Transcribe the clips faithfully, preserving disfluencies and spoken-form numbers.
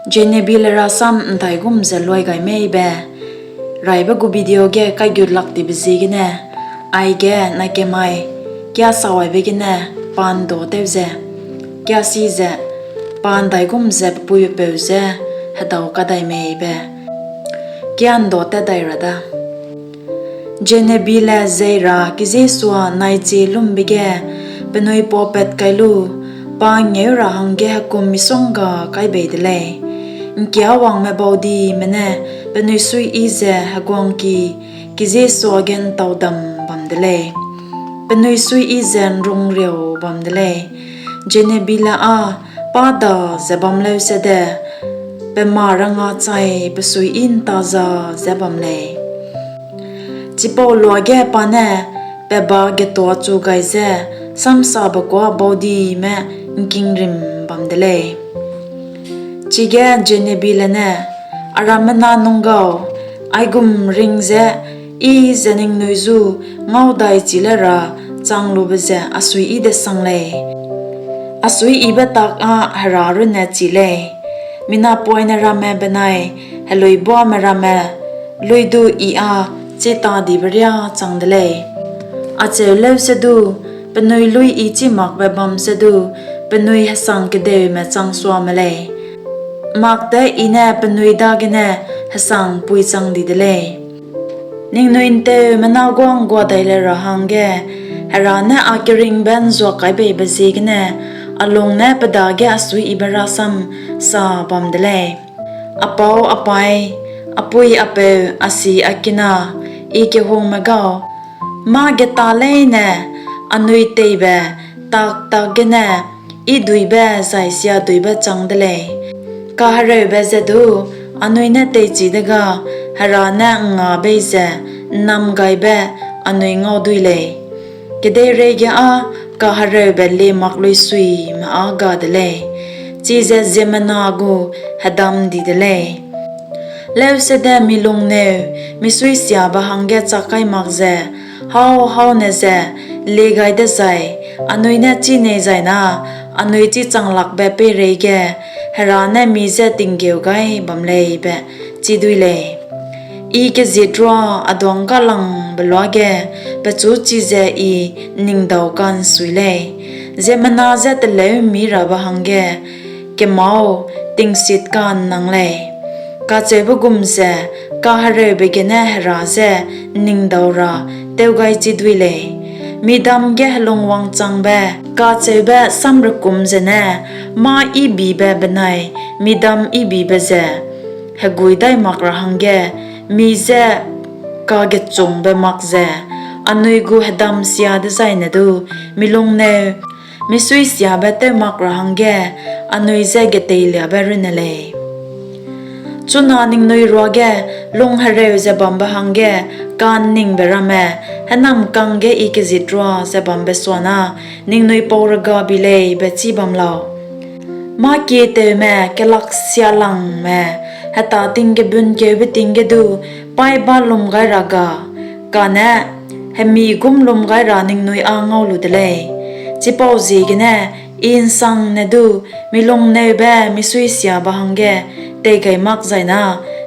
Jenebile rasam ’ndaigum ze luai gai mei be, raibe gu video ge kaigut lak tibe ziegene, aige nakemai kia sawaibe gene pa ’nda tew ze, kia si ze, pa ’ndaigum ze pe puipeu je hedau kadai mei be, kia ’nda tat dai ra da. Jenebile zei ra kezisua naichie lumbe ge penui paupat kai lu, pa ngeu ra hangge hekum misongga kai bei de lei. ’Ngkiawangme baudime ne penui suiyi ze heguangki kezisua ge ’ntaudam bam de lei; penui suiyi ze ’nrungriau bam de lei. Jenebile â pa da ze bam leusede, pe mâ rangachai pe suiyi ’nta za ze bam lei. Chipau luage pa ne pe ba getuachu gai ze samsabe kuâ baudime ’ngkingrim bam de lei. Chige Jenebile ne, A rammena nung gau, aigum ring ze I ze ningnui ju ngaudaichi le ra chang lube ze a suiyi-desang lei; a suiyibe tak â Hera runne chi lei; mi napoine ramme benai heluîbuame ramme luî du I â chitadibe riâ chang de lei. Acheu leusedu, penui luî I chî makbe bam sedu penui hesang kedeume chang suame lei; mak te I ne penui dagene hesang pui chang di de lei. Ningnui ’nteumena guâ ’nggua dai le ra hangge Hera ne a keringbe ’nzuakkaibeibe ziegene a lung ne pe dage a suiyibe rasam sa bam de lei. A pau a pai, a pui a peu, a si a kina, I kehungme gau, mâ-geta leine anui teibe tak-tak gene I duîbe zai siaduîbe chang de lei. Kahereube ze du anui ne teichi dega Hera ne ’ngnga bei ze ’nnamgaibe anui ngau dui lei; kedeireige â kahereube liemakluisuime â ga de lei, chize ziemmena gu hedam di de lei. Leusede mi lungneu misuisiabe hangge chak kai mak ze hâuhaune ze lie gai dezai, anui ne chî nei zai na anui chî chang lakbe peireige Hera ne mi je tinggeu gai bam lei be chî dui lei. I kezitrua a duânggalangbe luage pechu chize I ’nningdau ka'nsui lei; ziemmena je teleu'mmi rabe hangge kemâu tingsitka'nnang lei. Kacheube gum ze kahereube gene Hera je ’nningdau ra tewgaichi dui lei. Midam ge helung wangchangbe kacheube samrekum zene mâ-yibibe benai midam-yibibe ze heguî dai mak ra hangge mi je kagechungbe mak ze anui gu hedam sia dezaine du mi lungneu misuisiabe tew mak ra hangge anui je geteiliabe runne lei. Chuna ningnui ruage lunghereu ze bambe hangge ka'nningbe ramme hênamkang ge I kezitrua ze bambe suana ningnui pau regabi lei be chî bam lau. Mâ-kieteume, kelaksialangme, hetâ tingkebunkeube ting ge du paî bâ lum gai ra ga, kane hemi gum lum gai ra ningnui â ngau lu de lei. Chipauziegene I ’nsangne du mi lungneube misuisiabe hangge tei gai mak zai na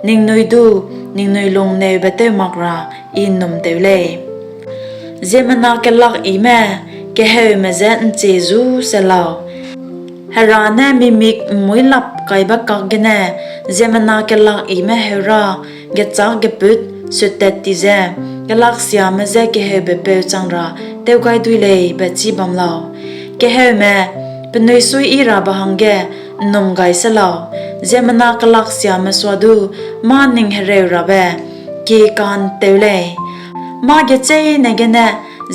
ningnui du ningnui lungneube tew mak ra I ’nnumtew lei. Ziemmena kelakyime keheume je ’nchie ju se lau. Hera ne mimik ’mmuîlap kaibe kakgene ziemmena kelakyime heurâ gechâk gepût suttat ti ze, kelaksiame je keheubepeu chang ra tew gai dui lei be chî bam lau. Keheume penui suiyi rabe hangge ’nnum gai se lau; ziemmena kelaksiame suadu mâ-ninghereurabe kie ka'nteu lei. Mâ-gecheîne gene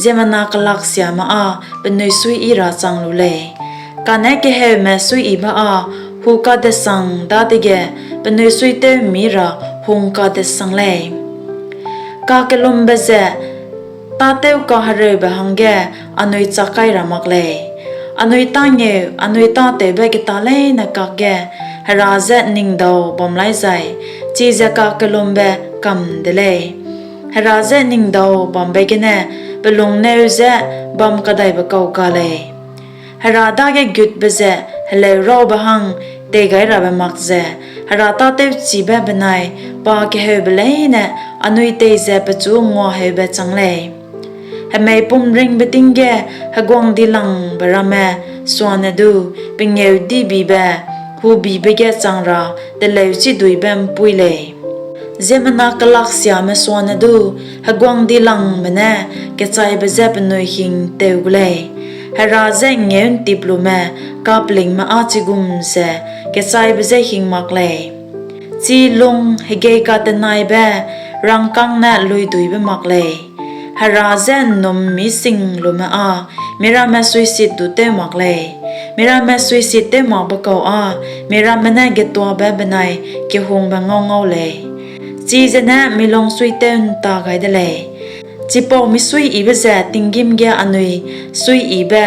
ziemmena kelaksiame â penui suiyi ra chang lu lei; kane keheume suiyibe â hukadesang dadege penui suitew'mmi ra hungkadesang lei. Kakellumbe ze tâtew kahereube hangge anui chak kai ra mak lei. Anui tângeu, anui tâtewbe geta leine kakge Hera je ’nningdau bam lai zai, chize kakellumbe kam de lei. Hera je ’nningdau bambe gene pe lungneu je bam kadaibe kau ga lei. Hera dage gutbe ze heleu raube hang teigairabe mak ze, Hera tâtewchibe benai pa keheube leine anui tei ze pechu nguaheube chang lei. Hemeipum ringbe ting ge heguangdilangbe ramme suane du pengêudibibe, hubibe ge chang ra teleuchiduibe ’mpuî lei. Ziemmena kelaksiame suane du heguangdilangbe ne kechaibe je penui hing teu gu lei; Hera je ’ngngêu'ntip lume kapelingme â chigum ze kechaibe je hing mak lei. Chi lung hegei katenaibe rangkâng ne luiduibe mak lei; Hera je ’nnum'mmi sing lume â miramme suisit du tew mak lei; miramme suisit tewmakbe kau â miramme ne getuabe benai kehungbe ngau ngau lei, chize ne mi lung suitew ’nta gai de lei. Chipau misuiyibe ze tinggîm ge anui suiyibe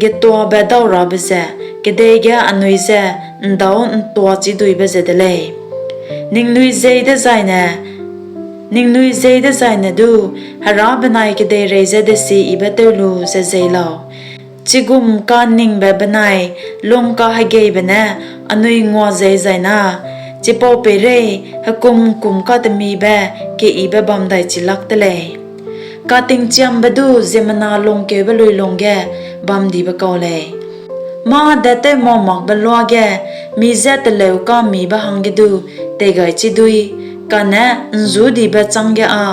getuabe daurabe ze kedei ge anui je ’ndau'ntuachiduibe ze de lei. Ningnui jeî dezaine, ningnui jeî dezaine du Hera benai kedeirei je desieyibe tew lu ze jeî lau. Chigum ka'nningbe benai lung kahegeibe ne anui nguajei zai na, chipau peireî hekum ’ngkum katemibe keyibe bam dai chi lak te lei. Katingchiambe du ziemmena lungkeube luilung ge bamdibe kau lei. Mâ de tewmau makbe luage mi je teleuka'mmibe hangge du teigaichiduî, kane ’nzûdibe chângge â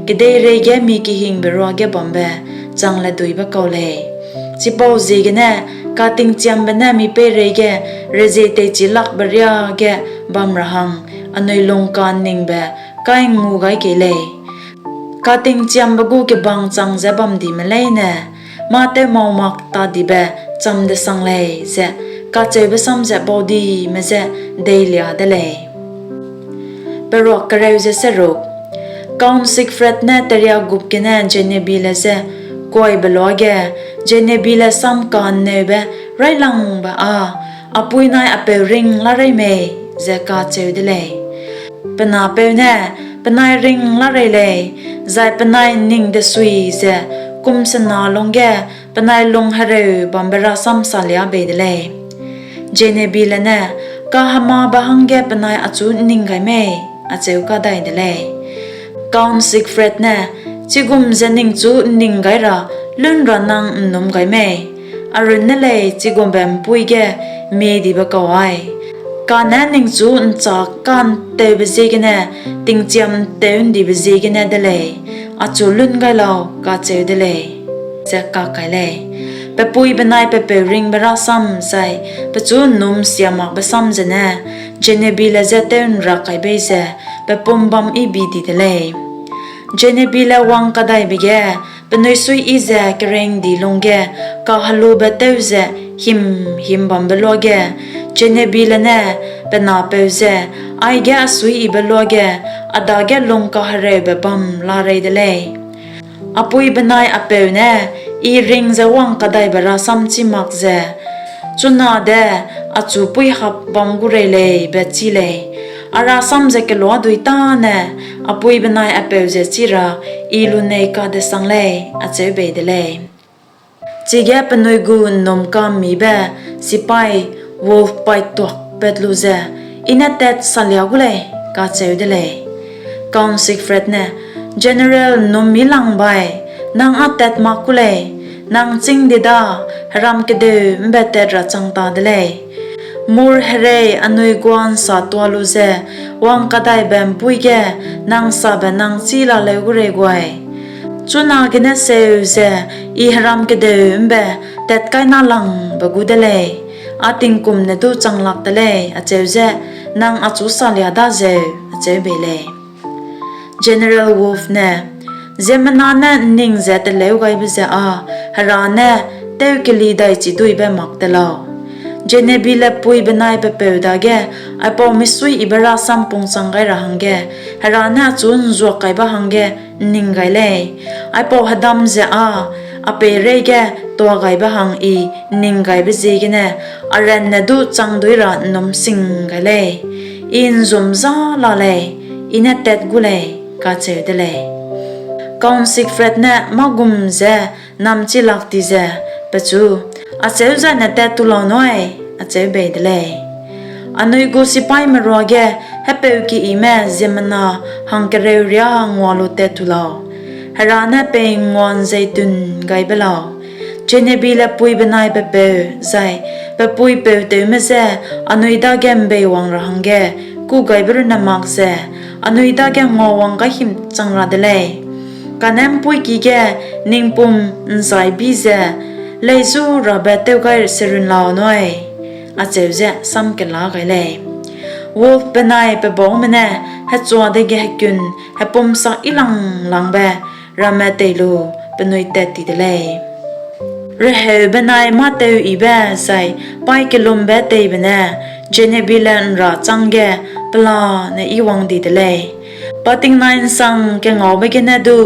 kedeirei ge mi kehingbe ruage bambe chang le duibe kau lei. Chipauziegene katingchiambe ne mi peireige rezie teichi lakbe riâ ge bam ra hang anui lungka'nningbe kai'ngngu gai kei lei. Katingchiambe gu kebang chang ze bamdime leine, mâ tewmau mak tadibe cham-desang lei, ze kacheube sam ze baudime je deilia de lei. Kaun Siegfried ne teriagup gene Genevieve je kuaibe luage, Genevieve sam ka'nneube raîlangbe â, a pui nai a peu ring larei mei? ze kacheu de lei. Pe napeu ne, penai ring larei lei, zai penai ’nning desui ze kum sena lungge penai lung hereu bambe rasam salia bei de lei. Genevieve ne, Kahemabe hangge penai achu ’nning gai mei? acheu kadai de lei. Kaun Siegfried ne, Chigum ze ningchu ’nning gai ra lun ra nang ’nnum gai mei? A runne lei chigumbe ’mpuî ge miedibe kau ai, kane ningchu ’nchâ ka'ntewbe ziegene tingchiam ’nteu'ndibe ziegene de lei; achu lun gai lau, kacheu de lei, ze kakai lei. Pe pui benai pe peu ringbe rasam zai pechu ’nnum siamakbe sam zene Genevieve je tew'nrak kai bei ze pe pum bam yibi di de lei. Genevieve wangkadaibe ge penui suiyi ze keringdi lungge kahelube tew ze him him bambe luage, Genevieve ne pe napeu je, Aige a suiyibe luage a dage lung kahereube bam larei de lei. A pui benai a peu ne I ring ze wangkadaibe rasam chî mak ze, chunade achu puîhap bam gu rei lei be chî lei. A rasam ze keloa dui tâne a pui benai a peu ze chî ra I lunei kadesang lei, acheu bei de lei. Chige penui gu ’nnumka'mmibe sipaî Wolf paîtuakpat lu ze, I ne tat salia gu lei, kacheu de lei. Kaun Siegfried ne, General ’nnum'mmi langbai, nang â tat mak ku lei; nang chîng di da heram kedeu ’mbe tat ra chang ta de lei. Mur herei anui gua'nsatuâ lu ze wangkadaibe ’mpuî ge nang sabe nang chî laleu gu rei guai. Chunagene seu ze I heram kedeu ’mbe tatkaina langbe gu de lei, â tingkum ne du chang lak te lei, acheu ze nang achu salia dazeu, acheu bei lei. General Wolf ne, Ziemmena ne ’nning ze teleugaibe ze â Hera ne tewkeli daichiduibe mak te lau. Genevieve pui benai pe peu dage aipau misuiyibe rasam pungchang gai ra hangge Hera ne achu ’nzuak kaibe hangge ’nning gai lei. Aipau hedam ze â a peireige tuagaibe hang I ’nninggaibe ziegene a ranne du chang duî ra ’nnum sing gai lei. I ’nzum zâ la lei, I ne tat gu lei, kacheu de lei. Kaun Siegfried ne mâ gum ze namchi lak ti ze pechu, Acheu zaine tat tu lau nui, acheu bei de lei. Anui gu sipaîme ruage hepeu keime ziemmena hangkereu riâ ngua lu tat tu lau, Hera ne pei ngua'nzeitun gai be lau. Genebi le pui benai pe peu, zai pe pui peutewme je anui dage ’mbeiwang ra hangge kûgaibe runne mak ze anui dage nguawang gai himchang ra de lei; kane ’mpuîki ge ning pum ’nzaibi ze leî zu rabe tew gai serun lau nuai, acheu ze sam kelâ gai lei. Wolf benai pe baume ne hechua dege hekun hepumsak yilâng-langbe ramme tei lu penui tat ti de lei. Reheu benai mâ-teuyibe zai paî kellumbe teibe ne Genebi le ’nrâ chângge pelane yiwang di de lei. Pa tingnai ’nsang kengaube gene du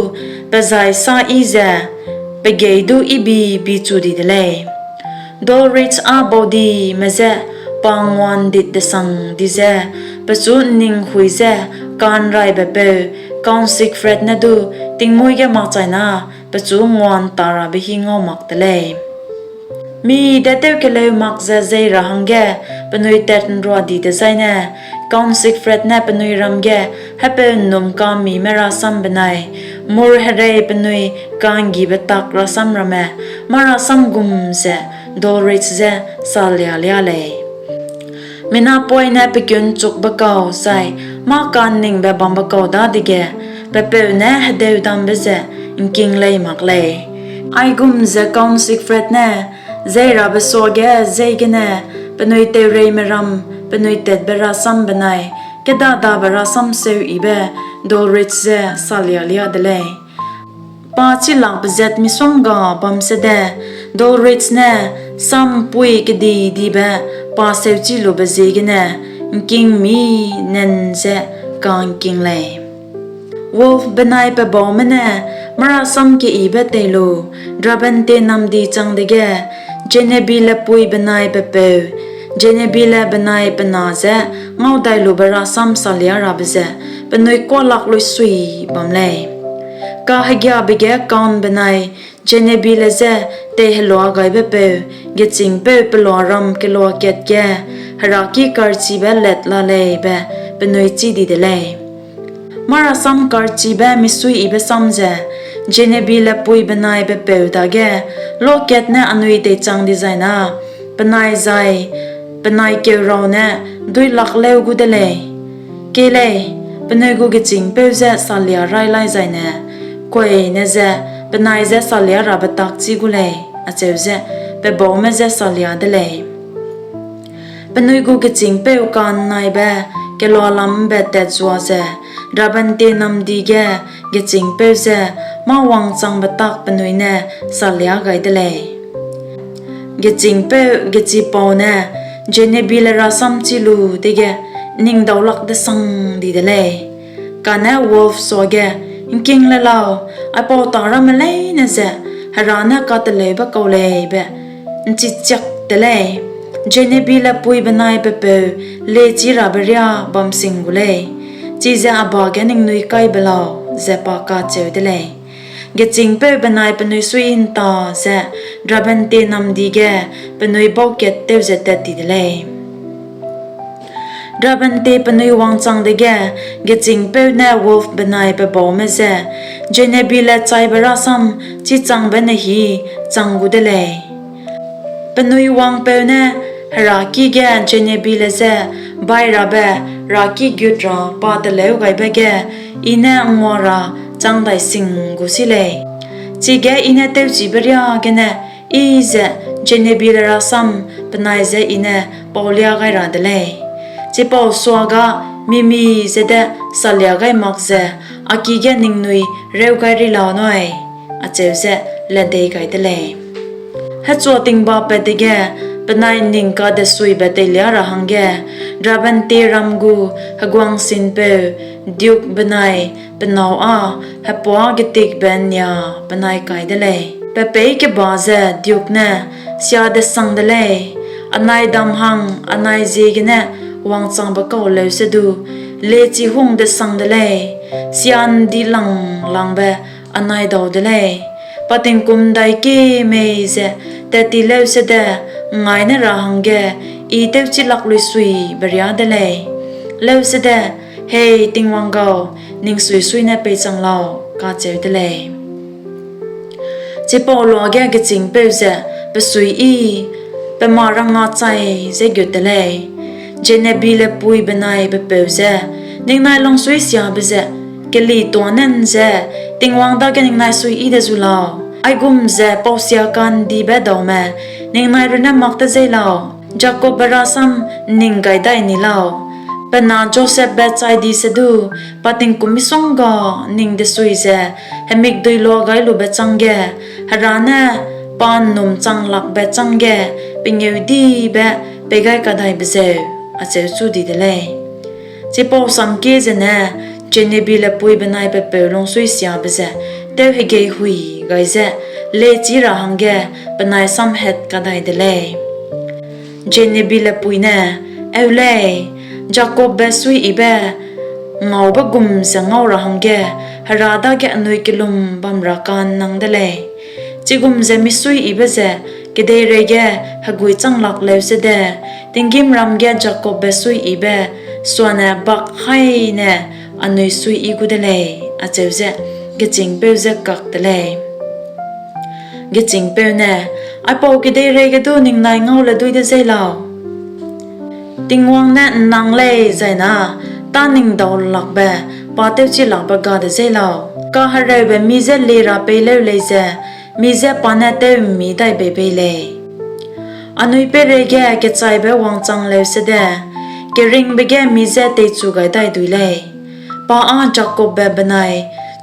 pe zai sâ yi ze pe gei du yibi-bichu di de lei. Dulwich â baudime je pa ngua'ndit-desang di ze, pechu ’nninghui ze ka'nraibepeu Count Siegfried ne du tingmuî ge makchaina pechu ngua'ntarabe hî ngau mak te lei. Mi de tewkeleu mak ze jei ra hangge penui tat'nrua di dezaine, Count Siegfried ne penui ram ge hepeu'nnum ka'mmime rasam benai mur-herei penui ka'nggibe tak rasam ramme mâ-rasam gum ze Dulwich je salia liâ lei. Mina poine pe kunchukbe kau zai mâ-ka'nningbe bambe kau dadege pe peu ne hedeudambe ze ’ngking lei mak lei. Aigum ze Count Siegfried ne jeirabe suage jei gene penui teureime ram penui tatbe rasam benai kêda-dabe rasam seuyibe Dulwich je salia liâ de lei. Pa chilakbe zat misongga bam sede Dulwich ne sam ’mpuî kedi-dibe pa seuchilube ziegene ’ngkingmî nan ze ka'ngking lei. Wolf benai pe baume ne mâ-rasam keyibe tei lu Drabanthe namdi chang dege, Genebi le pui benai pe peu, Genebi le benai pe na je ngaudailube rasam saliarabe ze penui kuâ lak luisui bam lei. Kahegiabe ge Count benai Genebi le je teiheluagaibepeu gechîngpeu peloaram keloa kat ge heraki karchibe lat la lei be penui chî di de lei. Mâ-rasam karchibe misuiyibe sam ze Genebi le pui benai pe peu dage lokat ne anui teichang dizai na, penai zai penai keurau ne duîlak leu gu de lei. Kei lei, penui gu gechîngpeu je salia railai zaine, kueine ze penai je saliarabe tak chî gu lei, acheu ze pe baume je salia de lei. Penui gu gechîngpeu ka'nnaibe keloalam ’mbe tatzua ze Drabanthe namdi ge gechîngpeu je mâ-wangchangbe tak penui ne salia gai de lei. Gechîngpeu gechipau ne Genebi le rasam chî lu dege ’nningdaulak-desang di de lei. Kane Wolf suage, ’Ngking le lau, aipau tâ ramme leine ze Hera ne kateleube kau lei be ’nchichiak te lei. Genebi le pui benai pe peu liechirabe riâ bam sing gu lei; chize a ba ge ningnui kai be lau, ze pa kacheu de lei. Gechîngpeu benai penui suiyi ’nta ze Drabanthe namdi ge penui baukat tew ze tat ti de lei. Drabanthe penui wangchang dege, gechîngpeu ne Wolf benai pe baume je Genebi le chaibe rasam chîchangbe nehî chang gu de lei. Penui wangpeu ne heraki ge Genebi le je bairabe raki gut ra pa teleugaibe ge I ne ’nggua ra chang dai sing gu si lei. Chige I ne tewchibe riâ gene I ze Genebi le rasam penai je I ne pauliâ gai ra de lei. Chipau suaga mi-mi ze de salia gai mak ze a ki ge ningnui reu gai ri lau nuai, acheu ze ledei gai de lei. Hechua tingbapat dege penai ’nning kadesuibe teilia ra hangge Drabanthe ram gu heguangsinpeu Duke benai pe nâu â hepuâ getikbe ’nnia penai kai de lei. Pe peî keba ze Duke ne, Sia desang de lei, anai dam hang anai ziegene wangchangbe kau leusedu, liechi hung desang de lei, sia ’ndilang-langbe anai dau de lei. Pa tingkum ’ndaikie mei ze tat ti leusede ’ngngaine ra hangge I tewchi lak luisuibe riâ de lei; leusede, Hei Tingwang gau, ning suisui ne peichang lau, kacheu de lei. Chipau luage gechîngpeu ze pe suiyi pe mâ rangachai ze gut te lei. Genebilepui benai pe peu je, Ningnai lungsuisiabe ze kelituanen ze Tingwang dage ningnai suiyi de zu lau? Aigum ze pau siaka'ndibe daume ningnai runne mak te zeî lau? Jakobbe rasam ’nning gai dai ni lau? Pe na Josepbe chai di se du, pa tingkum misongga ning desui ze hemikdui luagaibe chângge, Hera ne pa ’nnumchanglakbe chângge pengêudibe pei gai kadaibe zeu, acheu chu di de lei. Chipau sam kie zene Genebilepui benai pe peu lungsuisiabe ze tewhegeihui gai ze, liechî ra hangge penai samhat kadai de lei. Genebilepui ne, Eu lei, Jakobbe suiyibe ngaube gum ze ngau ra hangge Hera dage anui kellum bam ra ka'nnang de lei. Chigum ze misuiyibe ze kedeireige heguichang lak leusede, tinggîmram ge Jakobbe suiyibe suane bak haî ne anui suiyi gu de lei, acheu ze gechîngpeu je kak te lei. Gechîngpeu ne, Aipau kedeirei ge du ningnai ngau le duî de zeî lau? Tingwang ne ’nnang lei zai na tâningdaulakbe, pa tewchilakbe ga de zeî lau? Kahereube mi je lie ra peileu lei ze, mi je pa ne tew'mmi dai bei bei lei. Anui peireige kechaibe wangchang leusede, keringbe ge mi je teichu gai dai dui lei. Pa â Jakobbe benai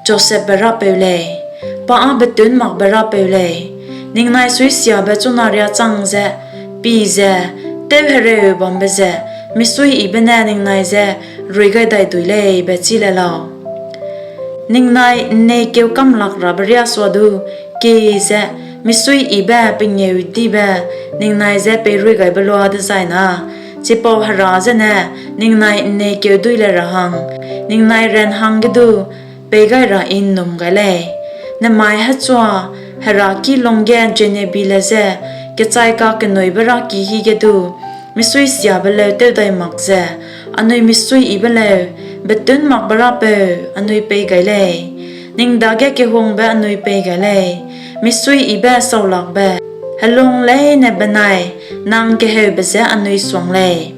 Josepbe Rapeu lei; pa â betunmakbe Rapeu lei. Ningnai suisiabe chuna riâ chang ze, pie ze, tewhereu bambe ze misuiyibe ne ningnai je rui gai dai dui lei be chî le lau? Ningnai ’nneikeu kamlak rabe riâ suadu, kie ze misuiyibe pengêudibe ningnai je peiruigaibe lua dezai na, chipau Hera zene ningnai ’nneikeu duî le ra hang ningnai ran hangge du pei gai ra I ’nnum gai lei. Nemai hechua Hera ki lungge Genebile je kechai kakenuibe raki hige du misuisiabe leu tew dai mak ze, anui misuiyibe leu, betunmakbe Rapeu, anui pei gai lei. Ning dage kehungbe anui pei gai lei, misuiyibe saulakbe, helung leine benai nang keheube je anui suang lei.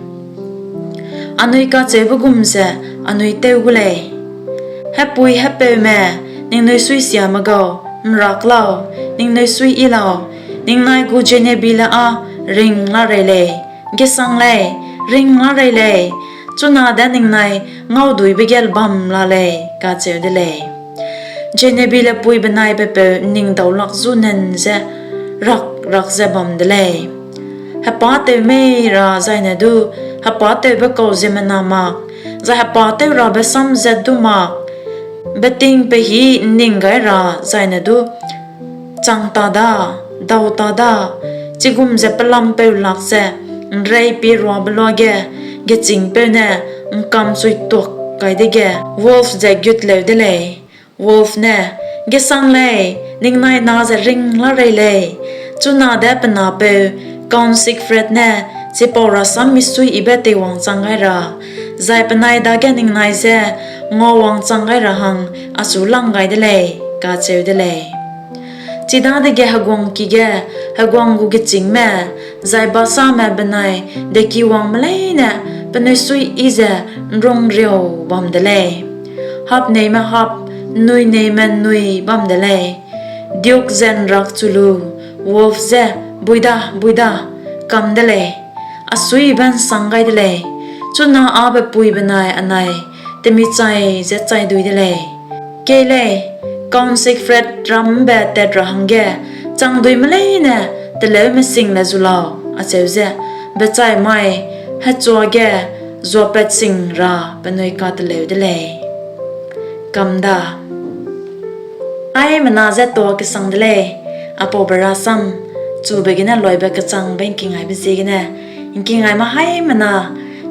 Anui kacheube gum ze anui tew gu lei. Hepui hepeume, ningnui suisiame gau, ’nrak lau, ningnui suiyi lau. Ningnai gu Genebile â ring la rei lei, gesang lei, ring la rei lei, chuna de ningnai ngauduibe ge bam la lei, kacheu de lei. Genebile pui benai pe peu ’nningdaulak zu nan ze rak rak ze bam de lei. Hepâtew mei ra zaine du hepâtewbe kau ziemmena mak, zai hepâtew rabe sam zat du mak, beting pehî ’nning gai ra zaine du chang ta da, dau ta da, chigum ze pelampeu lak ze ’nreipie ruabe luage gechîngpeu ne ’ngkam suituak kai dege wolf ze gutleu de lei. Wolf ne, Gesang lei, ningnai na ze ring la rei lei. Chuna de pe napeu Count Siegfried ne chipau rasam misuiyibe teiwangchang gai ra, zai penai dage ningnai je nguawangchang gai ra hang achu lang gai de lei, kacheu de lei. Chidadege heguangki ge heguang gu gechîngme, zai basame benai dekiwangme leine penui suiyi ze ’nrungriau bam de lei. Hapneime hap, ’nnuineime ’nnui bam de lei. Duke ze ’nrakchu lu, wolf je, Bui da, bui da, kam de lei, a suiyibe ’nsang gai de lei. Chuna â bepui benai anai temichai ze chai dui de lei. Kei lei, Count Siegfried ram ’mbe tat ra hangge changduime leine teleume sing le zu lau, acheu ze bechai mai hechua ge zuapat sing ra penui kateleu de lei. Kam da. Haimena je tuâ kesang de lei, apaube rasam, chube gene loibe kechangbe ’ngkingaibe ziegene, ’ngkingaime haimena,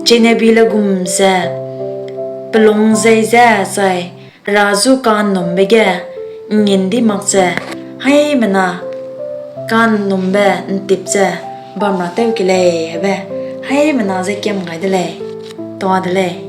Genevieve le gum ze, pelung zei ze zai, Hera zu ka'nnumbe ge, ’ngngi ’ndi mak ze, haimena, ka'nnumbe ’ntip ze, bam ra tew ke lei, hebe, Heimena ze kiam gai de lei, tua de lei.